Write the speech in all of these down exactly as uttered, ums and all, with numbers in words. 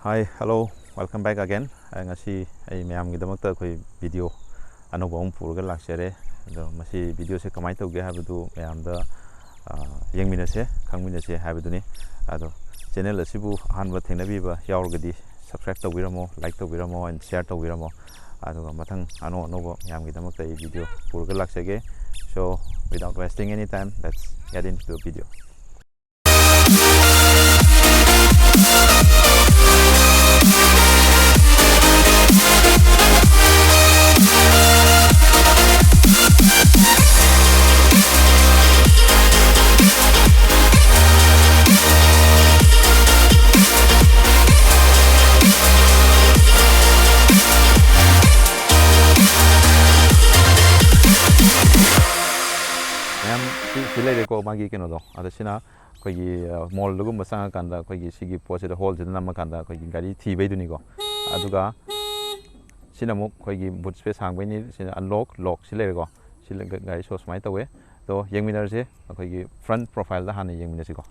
Hi, hello, welcome back again. ꯑ, ꯉꯁꯤ ꯑꯩ ꯃꯌꯥꯝꯒꯤꯗꯃꯛꯇ ꯑꯩꯈꯣꯏ ꯚꯤꯗꯤꯑꯣ ꯑꯅꯧꯕ ꯑꯃ ꯄꯨꯔꯒ ꯂꯥꯛꯆꯔꯦ꯫ ꯑꯗꯣ ꯃꯁꯤ ꯚꯤꯗꯤꯑꯣꯁꯦ ꯀꯃꯥꯏꯅ ꯇꯧꯒꯦ ꯍꯥꯏꯕꯗꯨ ꯃꯌꯥꯝꯗ, ꯑ, ꯌꯦꯡꯃꯤꯟꯅꯁꯦ, ꯈꯪꯃꯤꯟꯅꯁꯦ ꯍꯥꯏꯕꯗꯨꯅꯤ꯫ ꯑꯗꯣ ꯆꯦꯅꯦꯜ ꯑꯁꯤꯕꯨ ꯑꯍꯥꯟꯕ ꯊꯦꯡꯅꯕꯤꯕ ꯌꯥꯎꯔꯒꯗꯤ subscribe ꯇꯧꯕꯤꯔꯝꯃꯣ, like ꯇꯧꯕꯤꯔꯝꯃꯣ and share ꯇꯧꯕꯤꯔꯝꯃꯣ꯫ ꯑꯗꯨꯒ ꯃꯊꯪ ꯑꯅꯧ ꯑꯅꯧꯕ ꯃꯌꯥꯝꯒꯤꯗꯃꯛꯇ ꯑꯩ ꯚꯤꯗꯤꯑꯣ ꯄꯨꯔꯒ ꯂꯥꯛꯆꯒꯦ꯫ So, without wasting any time, let's get into the video. ꯃꯌꯥꯝ ꯁꯤ, ꯁꯤ ꯂꯩꯔꯦꯀꯣ, ꯃꯥꯒꯤ ꯀꯩꯅꯣꯗꯣ꯫ ꯑꯗꯣ ꯁꯤꯅ ꯑꯩꯈꯣꯏꯒꯤ, ꯑ, ꯃꯣꯜꯗꯒꯨꯝꯕ ꯆꯪꯉꯀꯥꯟꯗ ꯑꯩꯈꯣꯏꯒꯤ ꯁꯤꯒꯤ ꯄꯣꯠꯁꯤꯗ, ꯍꯣꯜꯁꯤꯗ ꯅꯝꯃꯀꯥꯟꯗ ꯑꯩꯈꯣꯏꯒꯤ ꯒꯥꯔꯤ ꯊꯤꯕꯩꯗꯨꯅꯤꯀꯣ꯫ ꯑꯗꯨꯒ ꯁꯤꯅ ꯑꯃꯨꯛ ꯑꯩꯈꯣꯏꯒꯤ boot space ꯍꯥꯡꯕꯩꯅꯤ꯫ ꯁꯤꯅ unlock, lock ꯁꯤ ꯂꯩꯔꯦꯀꯣ꯫ ꯁꯤ ꯂꯩ-, ꯒꯥꯔꯤ ꯁꯣ ꯁꯨꯃꯥꯏꯅ ꯇꯧꯋꯦ꯫ ꯑꯗꯣ ꯌꯦꯡꯃꯤꯟꯅꯔꯁꯦ ꯑꯩꯈꯣꯏꯒꯤ front profileꯗ ꯍꯥꯟꯅ ꯌꯦꯡꯃꯤꯟꯅꯁꯤꯀꯣ꯫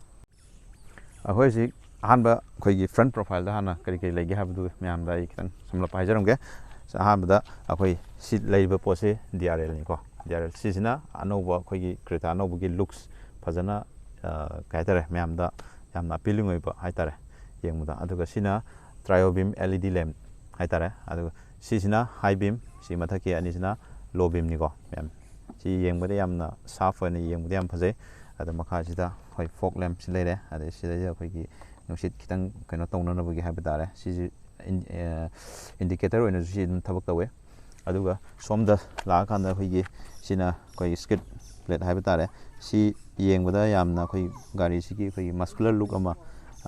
ꯑꯩꯈꯣꯏ ꯍꯧꯖꯤꯛ ꯑꯍꯥꯟꯕ ꯑꯩꯈꯣꯏꯒꯤ front profileꯗ ꯍꯥꯟꯅ ꯀꯔꯤ ꯀꯔꯤ ꯂꯩꯒꯦ ꯍꯥꯏꯕꯗꯨ ꯃꯌꯥꯝꯗ ꯑꯩ ꯈꯤꯇꯪ ꯁꯝꯂꯞꯄ ꯍꯥꯏꯖꯔꯝꯒꯦ꯫ ꯑꯍꯥꯟꯕꯗ ꯑꯩꯈꯣꯏ ꯁꯤ ꯂꯩꯔꯤꯕ ꯄꯣꯠꯁꯤ DRLꯅꯤꯀꯣ꯫ DRL ꯁꯤꯁꯤꯅ ꯑꯅꯧꯕ ꯑꯩꯈꯣꯏꯒꯤ Creta ꯑꯅꯧꯕꯒꯤ looks ꯐꯖꯅ, ꯑ, ꯀꯩ ꯍꯥꯏꯇꯥꯔꯦ, ꯃꯌꯥꯝꯗ ꯌꯥꯝꯅ appealing ꯑꯣꯏꯕ ꯍꯥꯏꯇꯥꯔꯦ ꯌꯦꯡꯕꯗ꯫ ꯑꯗꯨꯒ ꯁꯤꯅ trio beam LED lamp ꯍꯥꯏꯇꯥꯔꯦ꯫ ꯑꯗꯨꯒ ꯁꯤꯁꯤꯅ high beam, ꯁꯤ ꯃꯊꯛꯀꯤ ꯑꯅꯤꯁꯤꯅ low beamꯅꯤꯀꯣ ꯃꯌꯥꯝ꯫ ꯁꯤ ꯌꯦꯡꯕꯗ ꯌꯥꯝꯅ sharp ꯑꯣꯏꯅ ꯌꯦꯡꯕꯗ ꯌꯥꯝ ꯐꯖꯩ꯫ ꯑꯗꯣ ꯃꯈꯥꯁꯤꯗ ꯑꯩꯈꯣꯏ fog lampꯁꯤ ꯂꯩꯔꯦ꯫ ꯑꯗꯩ ꯁꯤꯗꯩꯗ ꯑꯩꯈꯣꯏꯒꯤ ꯅꯨꯡꯁꯤꯠ ꯈꯤꯇꯪ ꯀꯩꯅꯣ ꯇꯧꯅꯅꯕꯒꯤ ꯍꯥꯏꯕ ꯇꯥꯔꯦ꯫ ꯁꯤꯁꯤ ꯏꯟ-, ꯑ, indicator ꯑꯣꯏꯅꯁꯨ ꯁꯤ ꯑꯗꯨꯝ ꯊꯕꯛ ꯇꯧꯋꯦ꯫ ꯑꯗꯨꯒ ꯁꯣꯝꯗ ꯂꯥꯛꯑꯀꯥꯟꯗ ꯑꯩꯈꯣꯏꯒꯤ ꯁꯤꯅ ꯑꯩꯈꯣꯏꯒꯤ skid plate ꯍꯥꯏꯕ ꯇꯥꯔꯦ꯫ ꯁꯤ ꯌꯦꯡꯕꯗ ꯌꯥꯝꯅ ꯑꯩꯈꯣꯏ ꯒꯥꯔꯤꯁꯤꯒꯤ ꯑꯩꯈꯣꯏꯒꯤ muscular look ꯑꯃ,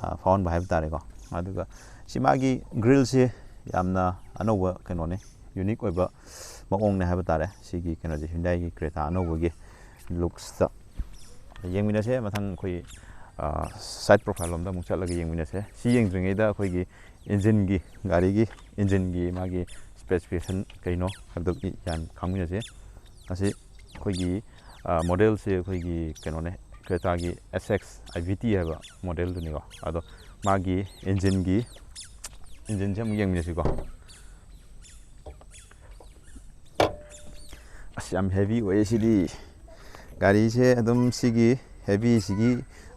ꯑ, ꯐꯥꯎꯍꯟꯕ ꯍꯥꯏꯕ ꯇꯥꯔꯦꯀꯣ꯫ ꯑꯗꯨꯒ ꯁꯤ ꯃꯥꯒꯤ grillꯁꯤ ꯌꯥꯝꯅ ꯑꯅꯧꯕ ꯀꯩꯅꯣꯅꯤ, unique ꯑꯣꯏꯕ ꯃꯑꯣꯡꯅꯦ ꯍꯥꯏꯕ ꯇꯥꯔꯦ꯫ ꯁꯤꯒꯤ ꯀꯩꯅꯣꯁꯦ Hyundaiꯒꯤ Creta ꯑꯅꯧꯕꯒꯤ looksꯇ ꯌꯦꯡꯃꯤꯟꯅꯁꯦ꯫ ꯃꯊꯪ ꯑꯩꯈꯣꯏ, ꯑ, side profile ꯂꯣꯝꯗ ꯑꯃꯨꯛ ꯆꯠꯂꯒ ꯌꯦꯡꯃꯤꯟꯅꯁꯦ꯫ ꯁꯤ ꯌꯦꯡꯗ꯭ꯔꯤꯉꯩꯗ ꯑꯩꯈꯣꯏꯒꯤ engineꯒꯤ, ꯒꯥꯔꯤꯒꯤ engineꯒꯤ ꯃꯥꯒꯤ specification ꯀꯩꯅꯣ ꯍꯥꯏꯕꯗꯨ ꯌꯥꯝ ꯈꯪꯃꯤꯟꯅꯁꯦ꯫ ꯑꯁꯤ ꯑꯩꯈꯣꯏꯒꯤ, ꯑ, modelꯁꯦ ꯑꯩꯈꯣꯏꯒꯤ ꯀꯩꯅꯣꯅꯦ, Cretaꯒꯤ SX IVT ꯍꯥꯏꯕ modelꯗꯨꯅꯤꯀꯣ꯫ ꯑꯗꯣ ꯃꯥꯒꯤ engineꯒꯤ ꯏꯟꯖꯤꯟꯁꯦ ꯑꯃꯨꯛ ꯌꯦꯡꯃꯤꯟꯅꯁꯤꯀꯣ꯫ ꯑꯁ, ꯌꯥꯝ heavy ꯑꯣꯏꯌꯦ ꯁꯤꯗꯤ꯫ ꯒꯥꯔꯤꯁꯦ ꯑꯗꯨꯝ ꯁꯤꯒꯤ heavyꯁꯤꯒꯤ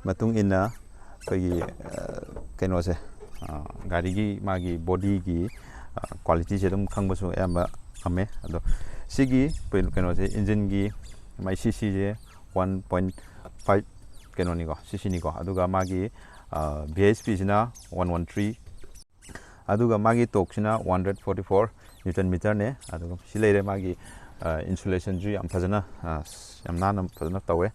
ꯃꯇꯨꯡ ꯏꯟꯅ ꯑꯩꯈꯣꯏꯒꯤ, ꯑ, ꯀꯩꯅꯣꯁꯦ, ꯑ, ꯒꯥꯔꯤꯒꯤ ꯃꯥꯒꯤ bodyꯒꯤ, ꯑ, qualityꯁꯦ ꯑꯗꯨꯝ ꯈꯪꯕꯁꯨ ꯑꯌꯥꯝꯕ ꯉꯝꯃꯦ꯫ ꯑꯗꯣ ꯁꯤꯒꯤ ꯀꯩꯅꯣ-, ꯀꯩꯅꯣꯁꯦ, ꯏꯟꯖꯤꯟꯒꯤ ꯃꯥꯏ CCꯁꯦ one point five ꯀꯩꯅꯣꯅꯤꯀꯣ, CCꯅꯤꯀꯣ꯫ ꯑꯗꯨꯒ ꯃꯥꯒꯤ, ꯑ, BHPꯁꯤꯅ one one three, ꯑꯗꯨꯒ ꯃꯥꯒꯤ torqueꯁꯤꯅ one hundred forty four Newton meterꯅꯦ꯫ ꯑꯗꯨꯒ ꯁꯤ ꯂꯩꯔꯦ ꯃꯥꯒꯤ, ꯑ, insulationꯁꯨ ꯌꯥꯝ ꯐꯖꯅ, ꯑ, ꯌꯥꯝ ꯅꯥꯟꯅ ꯐꯖꯅ ꯇꯧꯋꯦ꯫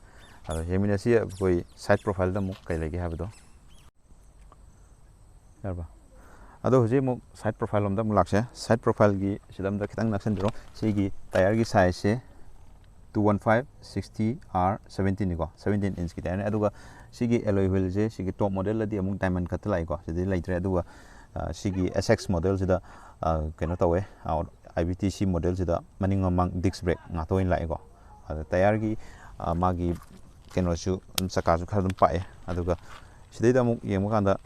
ꯑꯗꯣ ꯌꯦꯡꯃꯤꯟꯅꯁꯤ ꯑꯩꯈꯣꯏ side profileꯗ ꯑꯃꯨꯛ ꯀꯩ ꯂꯩꯒꯦ ꯍꯥꯏꯕꯗꯣ꯫ ꯌꯥꯔꯕ? ꯑꯗꯣ ꯍꯧꯖꯤꯛ ꯑꯃꯨꯛ side profile ꯂꯣꯝꯗ ꯑꯃꯨꯛ ꯂꯥꯛꯁꯦ꯫ Side profileꯒꯤ ꯁꯤꯗ ꯑꯝꯗ ꯈꯤꯇꯪ ꯅꯛꯁꯟꯕꯤꯔꯣ꯫ ꯁꯤꯒꯤ tyreꯒꯤ sizeꯁꯦ two one five sixty R seventeenꯅꯤꯀꯣ, seventeen inchꯀꯤ tyreꯅꯤ꯫ ꯑꯗꯨꯒ ꯁꯤꯒꯤ alloy wheelꯁꯦ, ꯁꯤꯒꯤ top modelꯗꯗꯤ ꯑꯃꯨꯛ diamond cutꯇ ꯂꯥꯛꯏꯀꯣ, ꯁꯤꯗꯗꯤ ꯂꯩꯇ꯭ꯔꯦ꯫ ꯑꯗꯨꯒ, ꯑ, ꯁꯤꯒꯤ SX modelꯁꯤꯗ, ꯑ, ꯀꯩꯅꯣ ꯇꯧꯋꯦ, ꯑ, IBTC modelꯁꯤꯗ ꯃꯅꯤꯡ ꯃꯃꯥꯡ disc brake ꯉꯥꯛꯇ ꯑꯣꯏꯅ ꯂꯥꯛꯑꯦꯀꯣ꯫ ꯑꯗ tyreꯒꯤ, ꯑ, ꯃꯥꯒꯤ ꯀꯩꯅꯣꯁꯨ ꯑꯗꯨꯝ, ꯆꯀꯥꯁꯨ ꯈꯔ ꯑꯗꯨꯝ ꯄꯥꯛꯑꯦ꯫ ꯑꯗꯨꯒ ꯁꯤꯗꯩꯗ ꯑꯃꯨꯛ ꯌꯦꯡꯕ ꯀꯥꯟꯗ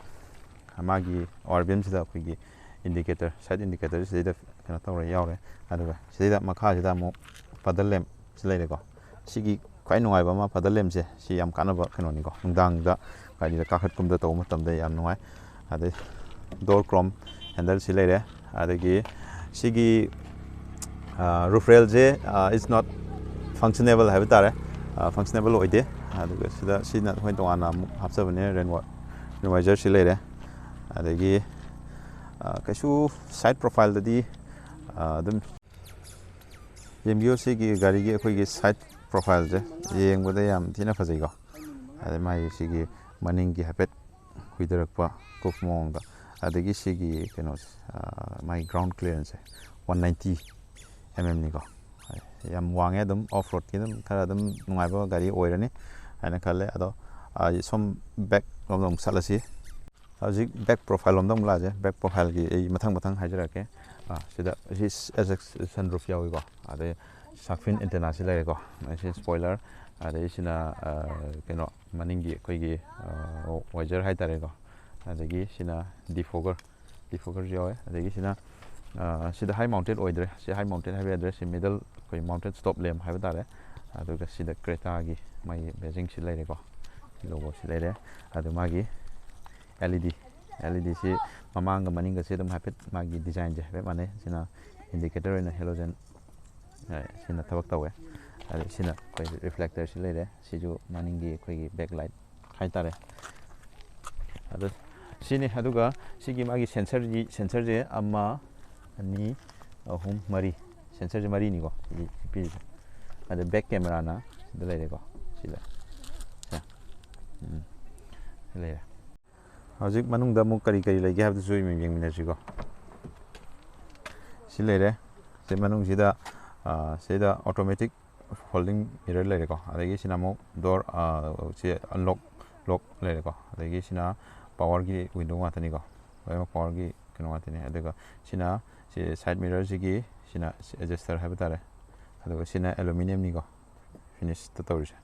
ꯃꯥꯒꯤ ORVMꯁꯤꯗ ꯑꯩꯈꯣꯏꯒꯤ indicator, side indicator ꯁꯤꯗꯩꯗ ꯀꯩꯅꯣ ꯇꯧꯔ ꯌꯥꯎꯔꯦ꯫ ꯑꯗꯨꯒ ꯁꯤꯗꯩꯗ ꯃꯈꯥꯁꯤꯗ ꯑꯃꯨꯛ paddle lampꯁꯤ ꯂꯩꯔꯦꯀꯣ꯫ ꯁꯤꯒꯤ ꯈ꯭ꯋꯥꯏ ꯅꯨꯡꯉꯥꯏꯕ ꯑꯃ, paddle lampꯁꯦ, ꯁꯤ ꯌꯥꯝ ꯀꯥꯟꯅꯕ ꯀꯩꯅꯣꯅꯤꯀꯣ꯫ ꯅꯨꯡꯗꯥꯡꯗ ꯒꯥꯔꯤꯗ ꯀꯥꯈꯠ ꯀꯨꯝꯗ ꯇꯧꯕ ꯃꯇꯝꯗ ꯌꯥꯝ ꯅꯨꯡꯉꯥꯏ꯫ ꯑꯗꯩ door chrome handleꯁꯤ ꯂꯩꯔꯦ꯫ ꯑꯗꯒꯤ ꯁꯤꯒꯤ, ꯑ, roof railꯁꯦ, ꯑ, is not functionable ꯍꯥꯏꯕ ꯇꯥꯔꯦ꯫ ꯑ, functionable ꯑꯣꯏꯗꯦ꯫ ꯑꯗꯨꯒ ꯁꯤꯗ ꯁꯤꯅ ꯑꯩꯈꯣꯏ ꯇꯣꯉꯥꯟꯅ ꯑꯃꯨꯛ ꯍꯥꯞꯆꯕꯅꯦ, rain wa-, rain visorꯁꯤ ꯂꯩꯔꯦ꯫ ꯑꯗꯒꯤ, ꯑ, ꯀꯩꯁꯨ side profileꯗꯗꯤ, ꯑ, ꯑꯗꯨꯝ ꯌꯦꯡꯕꯤꯌꯨ, ꯁꯤꯒꯤ ꯒꯥꯔꯤꯒꯤ ꯑꯩꯈꯣꯏꯒꯤ side profileꯁꯦ ꯌꯦꯡꯕꯗ ꯌꯥꯝ ꯊꯤꯅ ꯐꯖꯩꯀꯣ꯫ ꯑꯗꯩ ꯃꯥꯒꯤ ꯁꯤꯒꯤ ꯃꯅꯤꯡꯒꯤ ꯍꯥꯏꯐꯦꯠ ꯍꯨꯏꯊꯔꯛꯄ coupe ꯃꯑꯣꯡꯗ, ꯑꯗꯒꯤ ꯁꯤꯒꯤ ꯀꯩꯅꯣꯁꯦ, ꯑ, ꯃꯥꯒꯤ ground clearanceꯁꯦ one ninety mmꯅꯤꯀꯣ꯫ ꯌꯥꯝ ꯋꯥꯡꯉꯦ, ꯑꯗꯨꯝ off roadꯀꯤ ꯑꯗꯨꯝ ꯈꯔ ꯑꯗꯨꯝ ꯅꯨꯡꯉꯥꯏꯕ ꯒꯥꯔꯤ ꯑꯣꯏꯔꯅꯤ ꯍꯥꯏꯅ ꯈꯜꯂꯦ꯫ ꯑꯗꯣ, ꯑ, ꯁꯣꯝ back ꯂꯣꯝꯗ ꯑꯃꯨꯛ ꯆꯠꯂꯁꯤ꯫ ꯍꯧꯖꯤꯛ back profile ꯂꯣꯝꯗ ꯑꯃꯨꯛ ꯂꯥꯛꯑꯁꯦ꯫ Back profileꯒꯤ ꯑꯩ ꯃꯊꯪ ꯃꯊꯪ ꯍꯥꯏꯖꯔꯛꯀꯦ꯫ ꯑ, ꯁꯤꯗ ꯁꯤ SX sunroof ꯌꯥꯎꯏꯀꯣ, ꯑꯗꯩ shark fin antennaꯁꯤ ꯂꯩꯔꯦꯀꯣ, ꯁꯤ spoiler, ꯑꯗꯩ ꯁꯤꯅ, ꯑ, ꯀꯩꯅꯣ, ꯃꯅꯤꯡꯒꯤ ꯑꯩꯈꯣꯏꯒꯤ, ꯑ, visor ꯍꯥꯏꯇꯥꯔꯦꯀꯣ, ꯑꯗꯒꯤ ꯁꯤꯅ defogger, ꯗꯤꯐꯣꯒꯔꯁꯨ ꯌꯥꯎꯋꯦ꯫ ꯑꯗꯒꯤ ꯁꯤꯅ ꯑ, ꯁꯤꯗ ꯍꯥꯏ ꯃꯥꯎꯟꯇꯦꯠ ꯑꯣꯏꯗ꯭ꯔꯦ꯫ ꯁꯤ ꯍꯥꯏ ꯃꯥꯎꯟꯇꯦꯠ ꯍꯥꯏꯕ ꯌꯥꯗ꯭ꯔꯦ꯫ ꯁꯤ ꯃꯤꯗꯜ, ꯑꯩꯈꯣꯏ ꯃꯥꯎꯟꯇꯦꯠ ꯁ꯭ꯇꯣꯞ ꯂꯦꯝꯞ ꯍꯥꯏꯕ ꯇꯥꯔꯦ꯫ ꯑꯗꯨꯒ ꯁꯤꯗ ꯀ꯭ꯔꯦꯇꯥꯒꯤ ꯃꯥꯒꯤ ꯕꯦꯖꯤꯡꯁꯤ ꯂꯩꯔꯦꯀꯣ꯫ ꯂꯣꯒꯣꯁꯤ ꯂꯩꯔꯦ꯫ ꯑꯗꯨ ꯃꯥꯒꯤ L E D, L E D ꯁꯤ ꯃꯃꯥꯡꯒ ꯃꯅꯤꯡꯒꯁꯦ ꯑꯗꯨꯝ ꯍꯥꯏꯐꯦꯠ ꯃꯥꯒꯤ ꯗꯤꯖꯥꯏꯟꯁꯦ ꯍꯥꯏꯐꯦꯠ ꯃꯥꯟꯅꯩ꯫ ꯁꯤꯅ ꯏꯟꯗꯤꯀꯦꯇꯔ ꯑꯣꯏꯅ ꯍꯦꯂꯣꯖꯦꯟ, ꯑ, ꯁꯤꯅ ꯊꯕꯛ ꯇꯧꯋꯦ꯫ ꯑꯗ ꯁꯤꯅ ꯑꯩꯈꯣꯏ ꯔꯤꯐ꯭ꯂꯦꯛꯇꯔꯁꯤ ꯂꯩꯔꯦ꯫ ꯁꯤꯁꯨ ꯃꯅꯤꯡꯒꯤ ꯑꯩꯈꯣꯏꯒꯤ ꯕꯦꯛ ꯂꯥꯏꯠ ꯍꯥꯏꯇꯥꯔꯦ꯫ ꯑꯗꯨ ꯁꯤꯅꯤ꯫ ꯑꯗꯨꯒ ꯁꯤꯒꯤ ꯃꯥꯒꯤ ꯁꯦꯟꯁꯔꯒꯤ, ꯁꯦꯟꯁꯔꯁꯦ ꯑꯃ, ꯑꯅꯤ, ꯑꯍꯨꯝ, ꯃꯔꯤ꯫ ꯁꯦꯟꯁꯔꯁꯦ ꯃꯔꯤꯅꯤꯀꯣ ꯁꯤꯒꯤ ꯄꯤꯔꯤꯁꯦ꯫ ꯑꯗ ꯕꯦꯛ ꯀꯦꯃꯦꯔꯥꯅ ꯁꯤꯗ ꯂꯩꯔꯦꯀꯣ꯫ ꯁꯤꯗ, ꯁꯦ꯫ ꯎꯝ꯫ ꯁꯤ ꯂꯩꯔꯦ꯫ ꯍꯧꯖꯤꯛ ꯃꯅꯨꯡꯗ ꯑꯃꯨꯛ ꯀꯔꯤ ꯀꯔꯤ ꯂꯩꯒꯦ ꯍꯥꯏꯕꯗꯨꯁꯨ ꯌꯦꯡꯃꯤꯟꯅꯁꯤꯀꯣ꯫ ꯁꯤ ꯂꯩꯔꯦ꯫ ꯁꯤ ꯃꯅꯨꯡꯁꯤꯗ, ꯑ, ꯁꯤꯗ ꯑꯣꯇꯣꯃꯦꯇꯤꯛ ꯐꯣꯜꯗꯤꯡ ꯃꯤꯔꯔ ꯂꯩꯔꯦꯀꯣ꯫ ꯑꯗꯒꯤ ꯁꯤꯅ ꯑꯃꯨꯛ ꯗꯣꯔ, ꯑ, ꯁꯤ ꯑꯟꯂꯣꯛ, ꯂꯣꯛ ꯂꯩꯔꯦꯀꯣ꯫ ꯑꯗꯒꯤ ꯁꯤꯅ ꯄꯋꯥꯔꯒꯤ ꯋꯤꯟꯗꯣ ꯉꯥꯛꯇꯅꯤꯀꯣ꯫ ꯂꯣꯏꯅꯃꯛ ꯄꯋꯥꯔꯒꯤ ꯀꯩꯅꯣ ꯉꯥꯛꯇꯅꯤ꯫ ꯑꯗꯨꯒ ꯁꯤꯅ, ꯁꯤ ꯁꯥꯏꯠ ꯃꯤꯔꯔꯁꯤꯒꯤ, ꯁꯤꯅ ꯑꯦꯗꯖꯁꯇꯔ ꯍꯥꯏꯕ ꯇꯥꯔꯦ꯫ ꯑꯗꯨꯒ ꯁꯤꯅ ꯑꯦꯂꯨꯃꯤꯅꯤꯌꯝꯅꯤꯀꯣ, ꯐꯤꯅꯤꯁꯇ ꯇꯧꯔꯤꯁꯦ꯫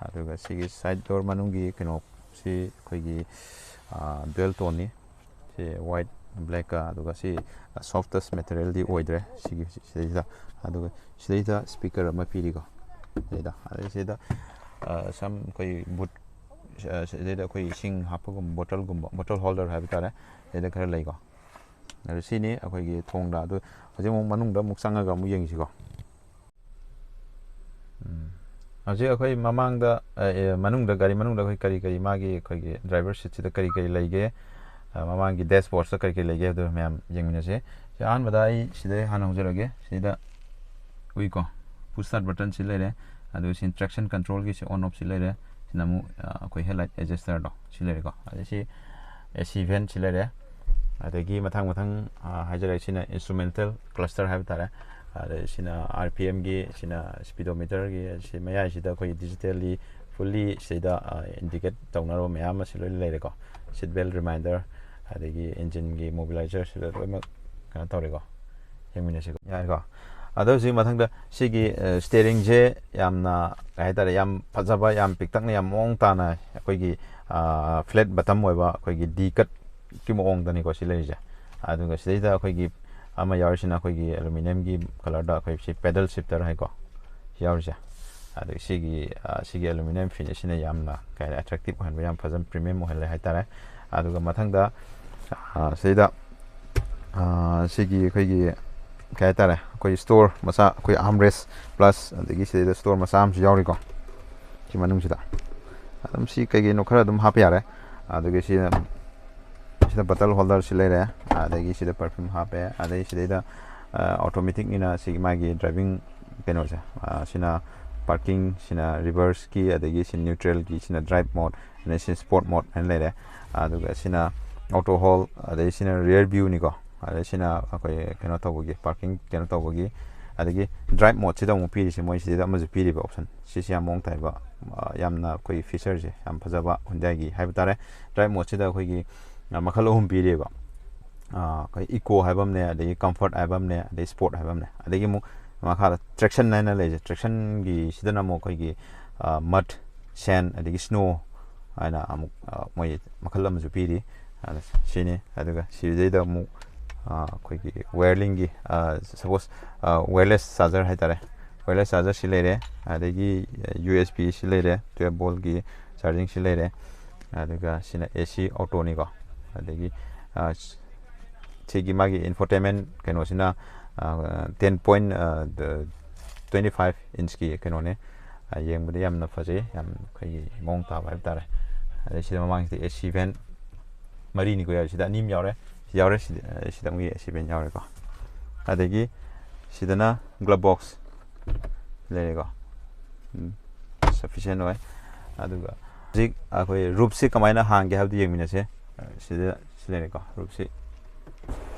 ꯑꯗꯨꯒ ꯁꯤꯒꯤ ꯁꯥꯏꯠ ꯗꯣꯔ ꯃꯅꯨꯡꯒꯤ ꯀꯩꯅꯣꯁꯤ ꯑꯩꯈꯣꯏꯒꯤ, ꯑ, ꯗꯨꯋꯦꯜ ꯇꯣꯟꯅꯤ꯫ ꯁꯤ ꯋꯥꯏꯠ ꯕ꯭ꯂꯦꯛꯀ꯫ ꯑꯗꯨꯒ ꯁꯤ ꯁꯣꯐꯇꯦꯁ ꯃꯦꯇꯔꯤꯌꯦꯜꯗꯤ ꯑꯣꯏꯗ꯭ꯔꯦ ꯁꯤꯒꯤ, ꯁꯤꯗꯩꯁꯤꯗ꯫ ꯑꯗꯨꯒ ꯁꯤꯗꯩꯗ ꯁ꯭ꯄꯤꯀꯔ ꯑꯃ ꯄꯤꯔꯤꯀꯣ꯫ ꯁꯤꯗꯩꯗ, ꯑꯗꯩ ꯁꯤꯗ, ꯑ, ꯁꯝ ꯑꯩꯈꯣꯏ ꯕꯨꯠ, ꯑ, ꯁꯤꯗꯩꯗ ꯑꯩꯈꯣꯏ ꯏꯁꯤꯡ ꯍꯥꯞꯄꯒꯨꯝꯕ ꯕꯣꯇꯜꯒꯨꯝꯕ, ꯕꯣꯇꯜ ꯍꯣꯜꯗꯔ ꯍꯥꯏꯕ ꯇꯥꯔꯦ꯫ ꯁꯤꯗ ꯈꯔ ꯂꯩꯀꯣ꯫ ꯑꯗꯨ ꯁꯤꯅꯤ ꯑꯩꯈꯣꯏꯒꯤ ꯊꯣꯡꯗ꯫ ꯑꯗꯨ ꯍꯧꯖꯤꯛ ꯑꯃꯨꯛ ꯃꯅꯨꯡꯗ ꯑꯃꯨꯛ ꯆꯪꯉꯒ ꯑꯃꯨꯛ ꯌꯦꯡꯁꯤꯀꯣ꯫ ꯎꯝ꯫ ꯍꯧꯖꯤꯛ ꯑꯩꯈꯣꯏ ꯃꯃꯥꯡꯗ, ꯑ, ꯑꯦ, ꯃꯅꯨꯡꯗ, ꯒꯥꯔꯤ ꯃꯅꯨꯡꯗ ꯑꯩꯈꯣꯏ ꯀꯔꯤ ꯀꯔꯤ, ꯃꯥꯒꯤ ꯑꯩꯈꯣꯏꯒꯤ ꯗ꯭ꯔꯥꯏꯚꯔ ꯁꯤꯠꯁꯤꯗ ꯀꯔꯤ ꯀꯔꯤ ꯂꯩꯒꯦ, ꯑ, ꯃꯃꯥꯡꯒꯤ ꯗꯦꯁꯕꯣꯔꯗꯁꯤꯗ ꯀꯔꯤ ꯀꯔꯤ ꯂꯩꯒꯦ ꯍꯥꯏꯕꯗꯨ ꯃꯌꯥꯝ ꯌꯦꯡꯃꯤꯟꯅꯁꯤ꯫ ꯁꯤ ꯑꯍꯥꯟꯕꯗ ꯑꯩ ꯁꯤꯗꯩ ꯍꯥꯟꯅ ꯍꯧꯖꯔꯒꯦ꯫ ꯁꯤꯗ ꯎꯏꯀꯣ, ꯄꯨꯁ ꯁ꯭ꯇꯥꯔꯠ ꯕꯇꯟ ꯁꯤ ꯂꯩꯔꯦ꯫ ꯑꯗꯨꯒ ꯁꯤ ꯇ꯭ꯔꯦꯛꯁꯟ ꯀꯟꯇ꯭ꯔꯣꯜꯒꯤ ꯁꯤ ꯑꯣꯟ ꯑꯣꯐ ꯁꯤ ꯂꯩꯔꯦ꯫ ꯁꯤꯅ ꯑꯃꯨꯛ, ꯑ, ꯑꯩꯈꯣꯏ ꯍꯦꯗꯂꯥꯏꯠ ꯑꯦꯗꯖꯁꯇꯔꯗꯣ ꯁꯤ ꯂꯩꯔꯦꯀꯣ꯫ ꯑꯗꯩ ꯁꯤ AC vent ꯁꯤ ꯂꯩꯔꯦ꯫ ꯑꯗꯒꯤ ꯃꯊꯪ ꯃꯊꯪ, ꯑ, ꯍꯥꯏꯖꯔꯛꯏ꯫ ꯁꯤꯅ ꯏꯟꯁꯇ꯭ꯔꯨꯃꯦꯟꯇꯦꯜ ꯀ꯭ꯂꯁꯇꯔ ꯍꯥꯏꯕ ꯇꯥꯔꯦ꯫ ꯑꯗꯩ ꯁꯤꯅ RPMꯒꯤ, ꯁꯤꯅ ꯁ꯭ꯄꯤꯗꯣꯃꯤꯇꯔꯒꯤ, ꯁꯤ ꯃꯌꯥꯏꯁꯤꯗ ꯑꯩꯈꯣꯏꯒꯤ ꯗꯤꯖꯤꯇꯦꯜꯂꯤ ꯐꯨꯜꯂꯤ ꯁꯤꯗ, ꯑ, ꯏꯟꯗꯤꯀꯦꯠ ꯇꯧꯅꯔꯕ ꯃꯌꯥꯝ ꯑꯃ ꯁꯤ ꯂꯣꯏꯅ ꯂꯩꯔꯦꯀꯣ꯫ ꯁꯤꯠ ꯕꯦꯜ ꯔꯤꯃꯥꯏꯟꯗꯔ, ꯑꯗꯒꯤ ꯏꯟꯖꯤꯟꯒꯤ ꯃꯣꯕꯤꯂꯥꯏꯖꯔ ꯁꯤꯗ ꯂꯣꯏꯅꯃꯛ ꯀꯩꯅꯣ ꯇꯧꯔꯦꯀꯣ꯫ ꯌꯦꯡꯃꯤꯟꯅꯁꯤꯀꯣ꯫ ꯌꯥꯔꯦꯀꯣ꯫ ꯑꯗꯣ ꯍꯧꯖꯤꯛ ꯃꯊꯪꯗ ꯁꯤꯒꯤ, ꯑ, ꯁ꯭ꯇꯤꯌꯔꯤꯡꯁꯦ ꯌꯥꯝꯅ, ꯀꯩ ꯍꯥꯏꯇꯥꯔꯦ, ꯌꯥꯝ ꯐꯖꯕ, ꯌꯥꯝ ꯄꯤꯛꯇꯛꯅ, ꯌꯥꯝ ꯃꯑꯣꯡ ꯇꯥꯅ ꯑꯩꯈꯣꯏꯒꯤ, ꯑ, ꯐ꯭ꯂꯦꯠ ꯕꯇꯝ ꯑꯣꯏꯕ ꯑꯩꯈꯣꯏꯒꯤ D cutꯀꯤ ꯃꯑꯣꯡꯗꯅꯤꯀꯣ ꯁꯤ ꯂꯩꯔꯤꯁꯦ꯫ ꯑꯗꯨꯒ ꯁꯤꯗꯩꯗ ꯑꯩꯈꯣꯏꯒꯤ ꯑꯃ ꯌꯥꯎꯔꯤꯁꯤꯅ ꯑꯩꯈꯣꯏꯒꯤ ꯑꯦꯂꯨꯃꯤꯅꯤꯌꯝꯒꯤ ꯀꯂꯔꯗ ꯑꯩꯈꯣꯏ ꯁꯤ ꯄꯦꯗꯜ ꯁꯤꯐꯇꯔ ꯍꯥꯏꯀꯣ, ꯁꯤ ꯌꯥꯎꯔꯤꯁꯦ꯫ ꯑꯗꯨ ꯁꯤꯒꯤ, ꯑ, ꯁꯤꯒꯤ ꯑꯦꯂꯨꯃꯤꯅꯤꯌꯝ ꯐꯤꯅꯤꯁꯁꯤꯅ ꯌꯥꯝꯅ ꯀꯩ ꯍꯥꯏ, ꯑꯦꯇ꯭ꯔꯦꯛꯇꯤꯞ ꯑꯣꯏꯍꯟꯕ, ꯌꯥꯝ ꯐꯖꯅ ꯄ꯭ꯔꯤꯃꯤꯌꯝ ꯑꯣꯏꯍꯜꯂꯦ ꯍꯥꯏꯇꯥꯔꯦ꯫ ꯑꯗꯨꯒ ꯃꯊꯪꯗ, ꯑ, ꯁꯤꯗꯩꯗ, ꯑ, ꯁꯤꯒꯤ ꯑꯩꯈꯣꯏꯒꯤ ꯀꯩ ꯍꯥꯏꯇꯥꯔꯦ, ꯑꯩꯈꯣꯏ ꯁ꯭ꯇꯣꯔ ꯃꯆꯥ, ꯑꯩꯈꯣꯏ ꯑꯥꯔꯝ ꯔꯦꯁ ꯄ꯭ꯂꯁ ꯑꯗꯒꯤ ꯁꯤꯗꯩꯗ ꯁ꯭ꯇꯣꯔ ꯃꯆꯥ ꯑꯃꯁꯨ ꯌꯥꯎꯔꯤꯀꯣ ꯁꯤ ꯃꯅꯨꯡꯁꯤꯗ꯫ ꯑꯗꯨꯝ ꯁꯤ ꯀꯩꯀꯩꯅꯣ ꯈꯔ ꯑꯗꯨꯝ ꯍꯥꯞꯄ ꯌꯥꯔꯦ꯫ ꯑꯗꯨꯒ ꯁꯤ ꯁꯤꯗ ꯕꯇꯜ ꯍꯣꯜꯗꯔꯁꯤ ꯂꯩꯔꯦ, ꯑꯗꯒꯤ ꯁꯤꯗ ꯄꯔꯐ꯭ꯌꯨꯝ ꯍꯥꯞꯄꯦ, ꯑꯗꯒꯤ ꯁꯤꯗꯩꯗ, ꯑ, ꯑꯣꯇꯣꯃꯦꯇꯤꯛꯅꯤꯅ ꯁꯤꯒꯤ ꯃꯥꯒꯤ ꯗ꯭ꯔꯥꯏꯚꯤꯡ ꯀꯩꯅꯣꯁꯦ, ꯑ, ꯁꯤꯅ ꯄꯥꯔꯀꯤꯡ, ꯁꯤꯅ ꯔꯤꯚꯔꯁꯀꯤ, ꯑꯗꯒꯤ ꯁꯤ ꯅ꯭ꯌꯨꯇ꯭ꯔꯦꯜꯒꯤ, ꯁꯤꯅ ꯗ꯭ꯔꯥꯏꯚ ꯃꯣꯠ, ꯑꯗꯩ ꯁꯤ ꯁ꯭ꯄꯣꯔꯠ ꯃꯣꯠ ꯍꯥꯏꯅ ꯂꯩꯔꯦ꯫ ꯑꯗꯨꯒ ꯁꯤꯅ ꯑꯣꯇꯣ ꯍꯣꯜ, ꯑꯗꯩ ꯁꯤꯅ ꯔꯤꯌꯔ ꯚ꯭ꯌꯨꯅꯤꯀꯣ, ꯑꯗꯩ ꯁꯤꯅ ꯑꯩꯈꯣꯏ ꯀꯩꯅꯣ ꯇꯧꯕꯒꯤ, ꯄꯥꯔꯀꯤꯡ ꯀꯩꯅꯣ ꯇꯧꯕꯒꯤ꯫ ꯑꯗꯒꯤ ꯗ꯭ꯔꯥꯏꯚ ꯃꯣꯠꯁꯤꯗ ꯑꯃꯨꯛ ꯄꯤꯔꯤꯁꯦ, ꯃꯣꯏ ꯁꯤꯗꯩꯗ ꯑꯃꯁꯨ ꯄꯤꯔꯤꯕ ꯑꯣꯞꯁꯟ, ꯁꯤꯁꯦ ꯌꯥꯝ ꯃꯑꯣꯡ ꯇꯥꯏꯕ, ꯑ, ꯌꯥꯝꯅ ꯑꯩꯈꯣꯏꯒꯤ ꯐꯤꯆꯔꯁꯦ ꯌꯥꯝ ꯐꯖꯕ ꯍꯨꯟꯗꯥꯏꯒꯤ ꯍꯥꯏꯕ ꯇꯥꯔꯦ꯫ ꯗ꯭ꯔꯥꯏꯚ ꯃꯣꯠꯁꯤꯗ ꯑꯩꯈꯣꯏꯒꯤ, ꯑ, ꯃꯈꯜ ꯑꯍꯨꯝ ꯄꯤꯔꯤꯕ꯫ ꯑ, ꯑꯩꯈꯣꯏ ꯏꯀꯣ ꯍꯥꯏꯕ ꯑꯃꯅꯦ, ꯑꯗꯒꯤ ꯀꯝꯐꯔꯠ ꯍꯥꯏꯕ ꯑꯃꯅꯦ, ꯑꯗꯩ ꯁ꯭ꯄꯣꯔꯠ ꯍꯥꯏꯕ ꯑꯃꯅꯦ, ꯑꯗꯒꯤ ꯑꯃꯨꯛ ꯃꯈꯥꯗ ꯇ꯭ꯔꯦꯛꯁꯟ ꯍꯥꯏꯅ ꯂꯩꯁꯦ꯫ ꯇ꯭ꯔꯦꯛꯁꯟꯒꯤ ꯁꯤꯗꯅ ꯑꯃꯨꯛ ꯑꯩꯈꯣꯏꯒꯤ, ꯑ, ꯃꯗ, ꯁꯦꯟ, ꯑꯗꯒꯤ ꯁ꯭ꯅꯣ ꯍꯥꯏꯅ ꯑꯃꯨꯛ, ꯑ, ꯃꯣꯏ ꯃꯈꯜ ꯑꯃꯁꯨ ꯄꯤꯔꯤ꯫ ꯑꯗ ꯁꯤꯅꯤ꯫ ꯑꯗꯨꯒ ꯁꯤꯗꯩꯗ ꯑꯃꯨꯛ, ꯑ, ꯑꯩꯈꯣꯏꯒꯤ ꯋꯥꯌꯔꯂꯤꯡꯒꯤ, ꯑ, ꯁꯄꯣꯁ, ꯑ, ꯋꯥꯌꯔꯂꯦꯁ ꯆꯥꯔꯖꯔ ꯍꯥꯏꯇꯥꯔꯦ꯫ ꯋꯥꯌꯔꯂꯦꯁ ꯆꯥꯔꯖꯔ ꯁꯤ ꯂꯩꯔꯦ, ꯑꯗꯒꯤ ꯌꯨ ꯑꯦꯁ ꯕꯤ ꯁꯤ ꯂꯩꯔꯦ, ꯇꯨꯌꯦꯜꯞ ꯚꯣꯜꯒꯤ ꯆꯥꯔꯖꯤꯡ ꯁꯤ ꯂꯩꯔꯦ, ꯑꯗꯨꯒ ꯁꯤꯅ ꯑꯦ ꯁꯤ ꯑꯣꯇꯣꯅꯤꯀꯣ꯫ ꯑꯗꯒꯤ, ꯑ, ꯁꯤꯒꯤ ꯃꯥꯒꯤ ꯏꯟꯐꯣꯇꯦꯟꯃꯦꯟ ꯀꯩꯅꯣꯁꯤꯅ, ꯑ, ꯇꯦꯟ ꯄꯣꯏꯟ, ꯑ, ꯇ꯭ꯋꯦꯟꯇꯤ ꯐꯥꯏꯚ ꯏꯟꯁꯀꯤ ꯀꯩꯅꯣꯅꯦ꯫ ꯑ, ꯌꯦꯡꯕꯗ ꯌꯥꯝꯅ ꯐꯖꯩ, ꯌꯥꯝ ꯑꯩꯈꯣꯏꯒꯤ ꯃꯑꯣꯡ ꯇꯥꯕ ꯍꯥꯏꯕ ꯇꯥꯔꯦ꯫ ꯑꯗꯩ ꯁꯤꯗ ꯃꯃꯥꯡꯁꯤꯗ ꯑꯦ ꯁꯤ ꯚꯦꯟ ꯃꯔꯤꯅꯤꯀꯣ ꯌꯥꯎꯔꯤ꯫ ꯁꯤꯗ ꯑꯅꯤ ꯑꯃ ꯌꯥꯎꯔꯦ, ꯁꯤ ꯌꯥꯎꯔꯦ, ꯁꯤꯗ, ꯑ, ꯁꯤꯗ ꯑꯃꯒꯤ ꯑꯦ ꯁꯤ ꯚꯦꯟ ꯌꯥꯎꯔꯦꯀꯣ꯫ ꯑꯗꯒꯤ ꯁꯤꯗꯅ ꯒ꯭ꯂꯕ ꯕꯣꯛꯁ ꯂꯩꯔꯦꯀꯣ꯫ ꯎꯝ, ꯁꯐꯤꯁꯦꯟ ꯑꯣꯏ꯫ ꯑꯗꯨꯒ ꯍꯧꯖꯤꯛ ꯑꯩꯈꯣꯏ ꯔꯨꯞꯁꯤ ꯀꯃꯥꯏꯅ ꯍꯥꯡꯒꯦ ꯍꯥꯏꯕꯗꯨ ꯌꯦꯡꯃꯤꯟꯅꯁꯦ꯫ ꯑ, ꯁꯤꯗ ꯁꯤ ꯂꯩꯔꯦꯀꯣ, ꯔꯨꯞꯁꯤ꯫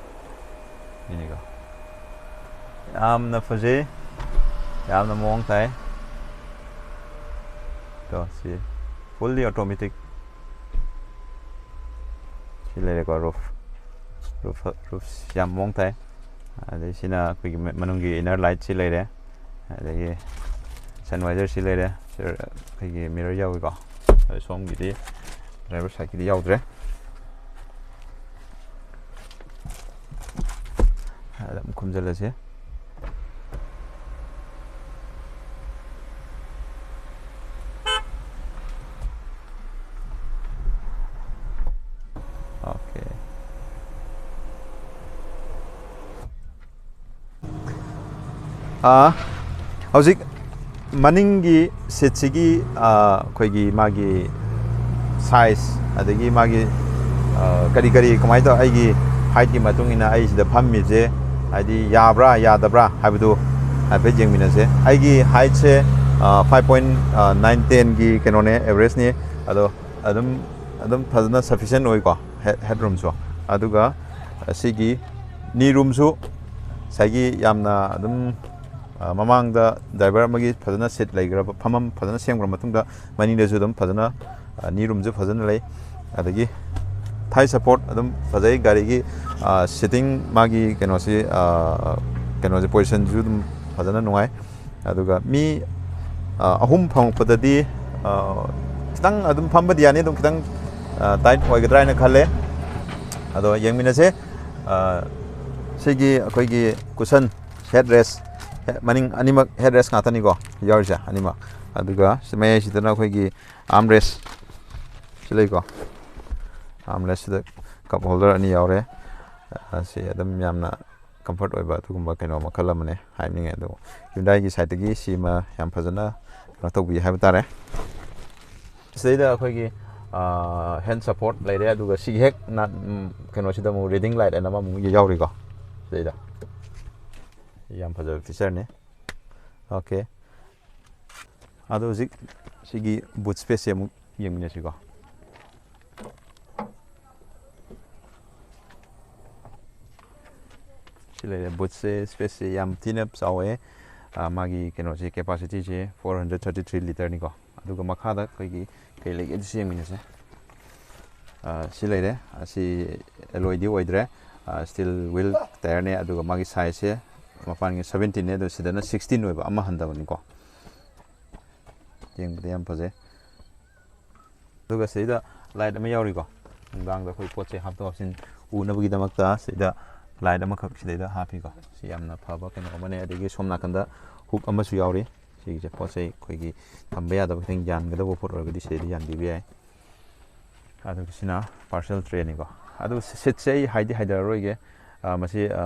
ꯁꯤꯅꯤꯀꯣ꯫ ꯌꯥꯝꯅ ꯐꯖꯩ, ꯌꯥꯝꯅ ꯃꯑꯣꯡ ꯇꯥꯏ꯫ ꯀꯣ, ꯁꯤ ꯐꯨꯜꯂꯤ ꯑꯣꯇꯣꯃꯦꯇꯤꯛ꯫ ꯁꯤ ꯂꯩꯔꯦꯀꯣ, ꯔꯨꯐ꯫ ꯔꯨꯐ, ꯔꯨꯐ ꯌꯥꯝ ꯃꯑꯣꯡ ꯇꯥꯏ꯫ ꯑꯗꯩ ꯁꯤꯅ ꯑꯩꯈꯣꯏꯒꯤ ꯃ-, ꯃꯅꯨꯡꯒꯤ ꯏꯟꯅꯔ ꯂꯥꯏꯠꯁꯤ ꯂꯩꯔꯦ꯫ ꯑꯗꯒꯤ ꯁꯟ ꯋꯥꯏꯖꯔꯁꯤ ꯂꯩꯔꯦ꯫ ꯁꯤ ꯑꯩꯈꯣꯏꯒꯤ ꯃꯤꯔꯔ ꯌꯥꯎꯏꯀꯣ꯫ ꯑꯗ ꯁꯣꯝꯒꯤꯗꯤ ꯗ꯭ꯔꯥꯏꯚꯔ ꯁꯥꯏꯠꯀꯤꯗꯤ ꯌꯥꯎꯗ꯭ꯔꯦ꯫ ꯈꯨꯝꯖꯤꯜꯂꯁꯦ꯫ ꯑꯣꯀꯦ꯫ ꯑꯥ, ꯍꯧꯖꯤꯛ ꯃꯅꯤꯡꯒꯤ ꯁꯤꯠꯁꯤꯒꯤ, ꯑꯥ, ꯑꯩꯈꯣꯏꯒꯤ ꯃꯥꯒꯤ ꯁꯥꯏꯖ, ꯑꯗꯒꯤ ꯃꯥꯒꯤ, ꯑꯥ, ꯀꯔꯤ ꯀꯔꯤ ꯀꯃꯥꯏꯅ ꯇꯧ, ꯑꯩꯒꯤ ꯍꯥꯏꯠꯀꯤ ꯃꯇꯨꯡ ꯏꯟꯅ ꯑꯩ ꯁꯤꯗ ꯐꯝꯃꯤꯁꯦ ꯍꯥꯏꯗꯤ ꯌꯥꯕ꯭ꯔꯥ ꯌꯥꯗꯕ꯭ꯔꯥ ꯍꯥꯏꯕꯗꯨ ꯍꯥꯏꯐꯦꯠ ꯌꯦꯡꯃꯤꯟꯅꯁꯦ꯫ ꯑꯩꯒꯤ ꯍꯥꯏꯠꯁꯦ, ꯑꯥ, five point nine tenꯒꯤ ꯀꯩꯅꯣꯅꯦ, ꯑꯦꯚꯔꯦꯖꯅꯤ꯫ ꯑꯗꯣ ꯑꯗꯨꯝ, ꯑꯗꯨꯝ ꯐꯖꯅ ꯁꯐꯤꯁꯦꯟ ꯑꯣꯏꯀꯣ, ꯍꯦꯗ ꯔꯨꯝꯁꯨ꯫ ꯑꯗꯨꯒ ꯑꯁꯤꯒꯤ ꯅꯤ ꯔꯨꯝꯁꯨ ꯉꯁꯥꯏꯒꯤ ꯌꯥꯝꯅ ꯑꯗꯨꯝ, ꯑ, ꯃꯃꯥꯡꯗ ꯗ꯭ꯔꯥꯏꯚꯔ ꯑꯃꯒꯤ ꯐꯖꯅ ꯁꯤꯠ ꯂꯩꯈ꯭ꯔꯕ, ꯐꯝꯐꯝ ꯐꯖꯅ ꯁꯦꯝꯈ꯭ꯔ ꯃꯇꯨꯡꯗ ꯃꯅꯤꯡꯗꯁꯨ ꯑꯗꯨꯝ ꯐꯖꯅ, ꯑ, ꯅꯤ ꯔꯨꯝꯁꯨ ꯐꯖꯅ ꯂꯩ꯫ ꯑꯗꯒꯤ ꯊꯥꯏ ꯁꯄꯣꯔꯠ ꯑꯗꯨꯝ ꯐꯖꯩ꯫ ꯒꯥꯔꯤꯒꯤ, ꯑ, ꯁꯤꯇꯤꯡ, ꯃꯥꯒꯤ ꯀꯩꯅꯣꯁꯤ, ꯑ, ꯀꯩꯅꯣꯁꯦ, ꯄꯣꯖꯤꯁꯟꯁꯨ ꯑꯗꯨꯝ ꯐꯖꯅ ꯅꯨꯡꯉꯥꯏ꯫ ꯑꯗꯨꯒ ꯃꯤ, ꯑ, ꯑꯍꯨꯝ ꯐꯝꯃꯛꯄꯗꯗꯤ, ꯑ, ꯈꯤꯇꯪ ꯑꯗꯨꯝ ꯐꯝꯕꯗꯤ ꯌꯥꯅꯤ, ꯑꯗꯨꯝ ꯈꯤꯇꯪ, ꯑ, ꯇꯥꯏꯠ ꯑꯣꯏꯒꯗ꯭ꯔꯥ ꯍꯥꯏꯅ ꯈꯜꯂꯦ꯫ ꯑꯗꯣ ꯌꯦꯡꯃꯤꯟꯅꯁꯦ꯫ ꯑ, ꯁꯤꯒꯤ ꯑꯩꯈꯣꯏꯒꯤ ꯀꯨꯁꯟ ꯍꯦꯗ ꯔꯦꯁ, ꯃꯅꯤꯡ ꯑꯅꯤꯃꯛ ꯍꯦꯗ ꯔꯦꯁ ꯉꯥꯛꯇꯅꯤꯀꯣ ꯌꯥꯎꯔꯤꯁꯦ ꯑꯅꯤꯃꯛ꯫ ꯑꯗꯨꯒ ꯁꯤ ꯃꯌꯥꯏꯁꯤꯗꯅ ꯑꯩꯈꯣꯏꯒꯤ ꯑꯥꯔꯝ ꯔꯦꯁ ꯁꯤ ꯂꯩꯀꯣ, ꯑꯥꯔꯝ ꯔꯦꯁꯁꯤꯗ ꯀꯞ ꯍꯣꯜꯗꯔ ꯑꯅꯤ ꯌꯥꯎꯔꯦ꯫ ꯑ, ꯁꯤ ꯑꯗꯨꯝ ꯌꯥꯝꯅ ꯀꯝꯐꯔꯠ ꯑꯣꯏꯕ ꯑꯗꯨꯒꯨꯝꯕ ꯀꯩꯅꯣ ꯃꯈꯜ ꯑꯃꯅꯦ ꯍꯥꯏꯅꯤꯡꯉꯦ꯫ ꯑꯗꯣ ꯍ꯭ꯌꯨꯟꯗꯥꯏꯒꯤ ꯁꯥꯏꯠꯇꯒꯤ ꯁꯤꯃ ꯌꯥꯝ ꯐꯖꯅ ꯀꯩꯅꯣ ꯇꯧꯕꯤ ꯍꯥꯏꯕ ꯇꯥꯔꯦ꯫ ꯁꯤꯗꯩꯗ ꯑꯩꯈꯣꯏꯒꯤ, ꯑ, ꯍꯦꯟ ꯁꯄꯣꯔꯠ ꯂꯩꯔꯦ, ꯑꯗꯨꯒ ꯁꯤꯒꯤ ꯍꯦꯛ ꯅꯥ-, ꯎꯝ, ꯀꯩꯅꯣꯁꯤꯗ ꯑꯃꯨꯛ ꯔꯤꯗꯤꯡ ꯂꯥꯏꯠ ꯑꯅ ꯑꯃꯃꯨꯛ ꯌꯥꯎꯔꯤꯀꯣ꯫ ꯁꯤꯗꯩꯗ ꯌꯥꯝ ꯐꯖꯕ ꯐꯤꯆꯔꯅꯤ꯫ ꯑꯣꯀꯦ꯫ ꯑꯗꯣ ꯍꯧꯖꯤꯛ ꯁꯤꯒꯤ ꯕꯨꯠ ꯁ꯭ꯄꯦꯁꯁꯦ ꯑꯃꯨꯛ ꯌꯦꯡꯃꯤꯟꯅꯁꯤꯀꯣ꯫ ꯁꯤ ꯂꯩꯔꯦ꯫ ꯕꯨꯠꯁꯦ, ꯁ꯭ꯄꯦꯁꯁꯦ ꯌꯥꯝ ꯊꯤꯅ ꯆꯥꯎꯋꯦ꯫ ꯑ, ꯃꯥꯒꯤ ꯀꯩꯅꯣꯁꯦ, ꯀꯦꯄꯥꯁꯤꯇꯤꯁꯦ four hundred thirty three ꯂꯤꯇꯔꯅꯤꯀꯣ꯫ ꯑꯗꯨꯒ ꯃꯈꯥꯗ ꯑꯩꯈꯣꯏꯒꯤ ꯀꯩ ꯂꯩꯒꯦ ꯑꯗꯨꯁꯨ ꯌꯦꯡꯃꯤꯟꯅꯁꯦ꯫ ꯑ, ꯁꯤ ꯂꯩꯔꯦ꯫ ꯑꯁꯤ ꯑꯦꯂꯣꯏꯗꯤ ꯑꯣꯏꯗ꯭ꯔꯦ꯫ ꯑ, ꯁ꯭ꯇꯤꯜ ꯋꯤꯜ ꯇꯥꯌꯔꯅꯦ꯫ ꯑꯗꯨꯒ ꯃꯥꯒꯤ ꯁꯥꯏꯖꯁꯦ ꯃꯄꯥꯟꯒꯤ seventeenꯅꯦ, ꯑꯗꯣ ꯁꯤꯗꯅ sixteen ꯑꯣꯏꯕ, ꯑꯃ ꯍꯟꯊꯕꯅꯤꯀꯣ꯫ ꯌꯦꯡꯕꯗ ꯌꯥꯝ ꯐꯖꯩ꯫ ꯑꯗꯨꯒ ꯁꯤꯗ ꯂꯥꯏꯠ ꯑꯃ ꯌꯥꯎꯔꯤꯀꯣ, ꯅꯨꯡꯗꯥꯡꯗ ꯑꯩꯈꯣꯏ ꯄꯣꯠ ꯆꯩ ꯍꯥꯞꯇꯣꯛ ꯍꯥꯞꯆꯤꯟ ꯎꯅꯕꯒꯤꯗꯃꯛꯇ ꯁꯤꯗ ꯂꯥꯏꯠ ꯑꯃꯈꯛ ꯁꯤꯗꯩꯗ ꯍꯥꯞꯄꯤꯀꯣ꯫ ꯁꯤ ꯌꯥꯝꯅ ꯐꯕ ꯀꯩꯅꯣ ꯑꯃꯅꯦ꯫ ꯑꯗꯒꯤ ꯁꯣꯝ ꯅꯥꯀꯟꯗ ꯍꯨꯛ ꯑꯃꯁꯨ ꯌꯥꯎꯔꯤ꯫ ꯁꯤꯒꯤꯁꯦ ꯄꯣꯠ ꯆꯩ ꯑꯩꯈꯣꯏꯒꯤ ꯊꯝꯕ ꯌꯥꯗꯕ, ꯈꯤꯇꯪ ꯌꯥꯟꯒꯗꯕ ꯄꯣꯠ ꯑꯣꯏꯔꯒꯗꯤ ꯁꯤꯗꯩꯗ ꯌꯥꯟꯕꯤꯕ ꯌꯥꯏ꯫ ꯑꯗꯨꯒ ꯁꯤꯅ ꯄꯥꯔꯁꯦꯜ ꯇ꯭ꯔꯦꯅꯤꯀꯣ꯫ ꯑꯗꯨ ꯁꯤꯠꯁꯦ ꯑꯩ ꯍꯥꯏꯗꯤ ꯍꯥꯏꯗꯔꯔꯣꯏꯒꯦ꯫ ꯑ, ꯃꯁꯤ, ꯑ,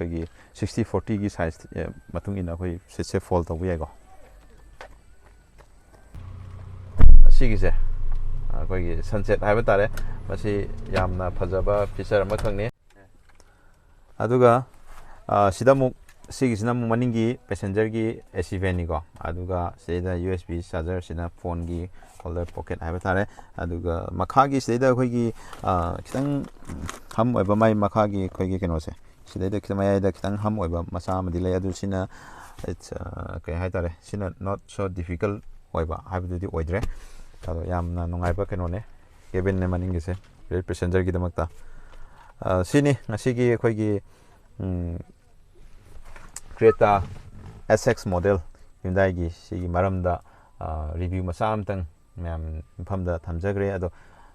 ꯑꯩꯈꯣꯏꯒꯤ ꯁꯤꯛꯁꯇꯤ ꯐꯣꯔꯇꯤꯒꯤ ꯁꯥꯏꯖ ꯃꯇꯨꯡ ꯏꯟꯅ ꯑꯩꯈꯣꯏ ꯁꯤꯠꯁꯦ ꯐꯣꯜ ꯇꯧꯕ ꯌꯥꯏꯀꯣ꯫ ꯑꯁꯤꯒꯤꯁꯦ ꯑꯩꯈꯣꯏꯒꯤ ꯁꯟꯁꯦꯠ ꯍꯥꯏꯕ ꯇꯥꯔꯦ꯫ ꯃꯁꯤ ꯌꯥꯝꯅ ꯐꯖꯕ ꯐꯤꯆꯔ ꯑꯃꯈꯛꯅꯤ꯫ ꯑꯗꯨꯒ, ꯑ, ꯁꯤꯗ ꯑꯃꯨꯛ, ꯁꯤꯒꯤꯁꯤꯅ ꯑꯃꯨꯛ ꯃꯅꯤꯡꯒꯤ ꯄꯦꯁꯦꯟꯖꯔꯒꯤ ꯑꯦ ꯁꯤ ꯚꯦꯟꯅꯤꯀꯣ꯫ ꯑꯗꯨꯒ ꯁꯤꯗ ꯌꯨ ꯑꯦꯁ ꯕꯤ ꯆꯥꯔꯖꯔꯁꯤꯅ ꯐꯣꯟꯒꯤ ꯍꯣꯜꯗꯔ ꯄꯣꯀꯦꯠ ꯍꯥꯏꯕ ꯇꯥꯔꯦ꯫ ꯑꯗꯨꯒ ꯃꯈꯥꯒꯤ ꯁꯤꯗꯩꯗ ꯑꯩꯈꯣꯏꯒꯤ, ꯑ, ꯈꯤꯇꯪ ꯍꯝ ꯑꯣꯏꯕ, ꯃꯥꯏ ꯃꯈꯥꯒꯤ ꯑꯩꯈꯣꯏꯒꯤ ꯀꯩꯅꯣꯁꯦ, ꯁꯤꯗꯩꯗ ꯈꯤꯇꯪ ꯃꯌꯥꯏꯗ ꯈꯤꯇꯪ ꯍꯝ ꯑꯣꯏꯕ ꯃꯆꯥ ꯑꯃꯗꯤ ꯂꯩ꯫ ꯑꯗꯨ ꯁꯤꯅ, it's, ꯑ, ꯀꯩ ꯍꯥꯏꯇꯥꯔꯦ, ꯁꯤꯅ not so difficult ꯑꯣꯏꯕ ꯍꯥꯏꯕꯗꯨꯗꯤ ꯑꯣꯏꯗ꯭ꯔꯦ꯫ ꯑꯗꯣ ꯌꯥꯝꯅ ꯅꯨꯡꯉꯥꯏꯕ ꯀꯩꯅꯣꯅꯦ, ꯀꯦꯕꯤꯟꯅꯦ ꯃꯅꯤꯡꯒꯤꯁꯦ, ꯔꯤꯌꯔ ꯄꯦꯁꯦꯟꯖꯔꯒꯤꯗꯃꯛꯇ꯫ ꯑ, ꯁꯤꯅꯤ ꯉꯁꯤꯒꯤ ꯑꯩꯈꯣꯏꯒꯤ, ꯎꯝ, ꯀ꯭ꯔꯦꯇꯥ ꯑꯦꯁ ꯑꯦꯛꯁ ꯃꯣꯗꯦꯜ ꯍ꯭ꯌꯨꯟꯗꯥꯏꯒꯤ ꯁꯤꯒꯤ ꯃꯔꯝꯗ, ꯑ, ꯔꯤꯚ꯭ꯌꯨ ꯃꯆꯥ ꯑꯃꯇꯪ ꯃꯌꯥꯝ ꯃꯐꯝꯗ ꯊꯝꯖꯈ꯭ꯔꯦ꯫ ꯑꯗꯣ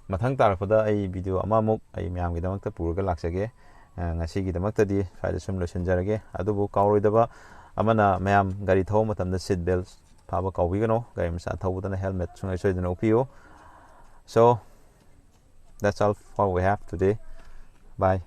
ꯃꯊꯪ ꯇꯥꯔꯛꯄꯗ ꯑꯩ ꯚꯤꯗꯤꯑꯣ ꯑꯃꯃꯨꯛ ꯑꯩ ꯃꯌꯥꯝꯒꯤꯗꯃꯛꯇ ꯄꯨꯔꯒ ꯂꯥꯛꯆꯒꯦ꯫ ꯑ, ꯉꯁꯤꯒꯤꯗꯃꯛꯇꯗꯤ ꯁ꯭ꯋꯥꯏꯗ ꯁꯨꯝ ꯂꯣꯏꯁꯤꯟꯖꯔꯒꯦ꯫ ꯑꯗꯨꯕꯨ ꯀꯥꯎꯔꯣꯏꯗꯕ ꯑꯃꯅ, ꯃꯌꯥꯝ ꯒꯥꯔꯤ ꯊꯧꯕ ꯃꯇꯝꯗ ꯁꯤꯠ ꯕꯦꯜ ꯐꯥꯕ ꯀꯥꯎꯕꯤꯒꯅꯨ꯫ ꯒꯥꯔꯤ ꯃꯆꯥ ꯊꯧꯕꯗꯅ ꯍꯦꯜꯃꯦꯠ ꯁꯨꯡꯁꯣꯏ ꯁꯣꯏꯗꯅ ꯎꯞꯄꯤꯌꯨ꯫ So, that's all for we have today. Bye.